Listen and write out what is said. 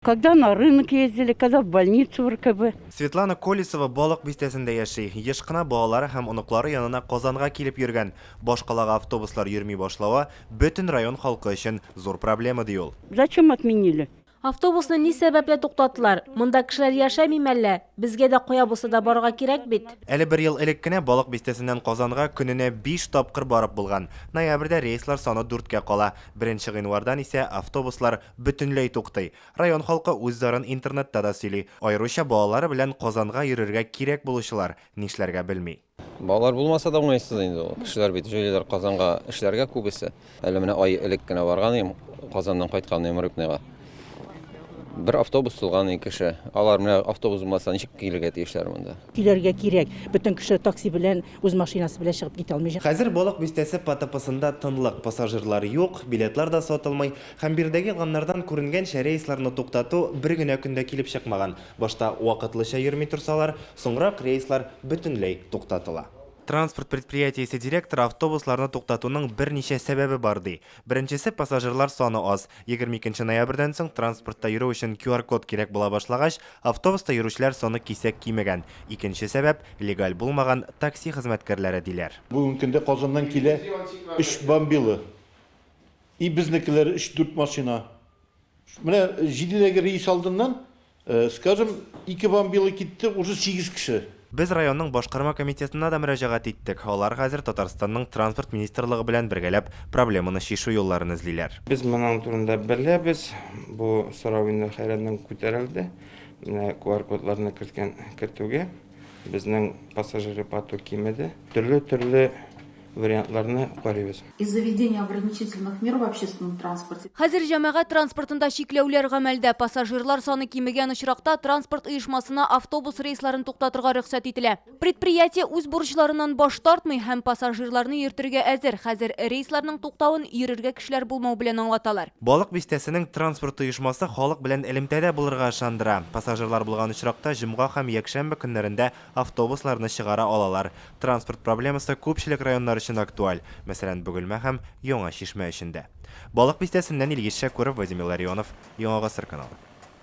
Когда на рынок ездили, когда в больницу в РКБ. Светлана Колесова Балык Бистәсендә яши. Еш кына балалары һәм оныклары янына Казанга килеп йөргән. Башкалага автобуслар йөрми башлавы бөтен район халкы өчен зур проблема, ди ул. Зачем отменили? Автобусны ни сәбәпле туктаттылар? Монда кешеләр яшәми мәллә? Безгә дә кая булса да барырга кирәк бит. Әле бер ел элек кенә Балык Бистәсеннән Казанга көненә биш тапкыр барып булган. Ноябрьдә рейслар саны дүрткә кала. Беренче гыйнвардан исә автобуслар бөтенләй туктый. Район халкы үз зарын интернетта да сөйли. Аеруча балалары белән Казанга йөрергә кирәк булучылар нишләргә белми. Балалар булмаса да уңайсыз инде ул. Кешеләр бит җыйлыйлар Казанга эшләргә күбесе. Әле менә ай элек кенә барган идем, Казаннан кайткан идем Рыбныйга. Бер автобус тулган ике кеше. Алар менә автобус булмаса ничек килергә тиешләр монда? Килергә кирәк. Бөтен кеше такси белән, үз машинасы белән чыгып китә алмый. Хәзер Балык Бистәсе ПТПсында тынлык, пассажирлар юк, билетлар да сатылмый. Һәм биредәге игъланнардан күренгәнчә, рейсларны туктату бер генә көндә килеп чыкмаган. Башта вакытлыча йөрми торсалар, соңрак рейслар бөтенләй туктатыла. Транспорт предприятиесе директоры автобусларны туктатуның берничә сәбәбе бар, ди. Беренчесе, пассажирлар саны аз. 22 нче ноябрьдән соң транспортта йөрү өчен QR-код кирәк була башлагач, автобуста йөрүчеләр саны кисәк кимегән. Икенче сәбәп, легаль булмаган такси хезмәткәрләре, диләр. Бүгенге көндә Казаннан килә өч бомбилы. И безнекеләр өч-дүрт машина. Менә җидедәге рейс алдыннан, скажем, ике бомбилы китте, уже сигез кеше. Без районның башкарма комитетына да мөрәҗәгать иттек. Алар хәзер Татарстанның Транспорт министрлыгы белән бергәләп проблеманы чишү юлларын эзлиләр. Без моның турында беләбез. Бу сорау инде хәйраннан күтәрелде. Менә QR-кодларны керткән кертүгә безнең пассажиропоток кимеде. Төрле-төрле вариантларны карыйбыз. Из-за введения ограничительных мер в общественном транспорте. Хәзер җәмәгать транспортында чикләүләр гамәлдә. Пассажирлар саны кимегән очракта транспорт оешмасына автобус рейсларын туктатырга рөхсәт ителә. Предприятие үз бурычларыннан баш тартмый һәм пассажирларны йөртергә әзер. Хәзер рейсларның туктавын йөрергә кешеләр булмау белән аңлаталар. Балык Бистәсенең транспорт оешмасы халык белән элемтәдә булырга ышандыра. Пассажирлар булган очракта җомга һәм якшәмбе көннәрендә автобусларны чыгара алалар. Транспорт проблемасы күпчелек районнар өчен актуаль, мәсәлән, Бөгелмә һәм Яңа Чишмә өчен дә. Балык Бистәсеннән Илгиз Шәкүров, Вадим Илларионов, Яңа Гасыр каналы.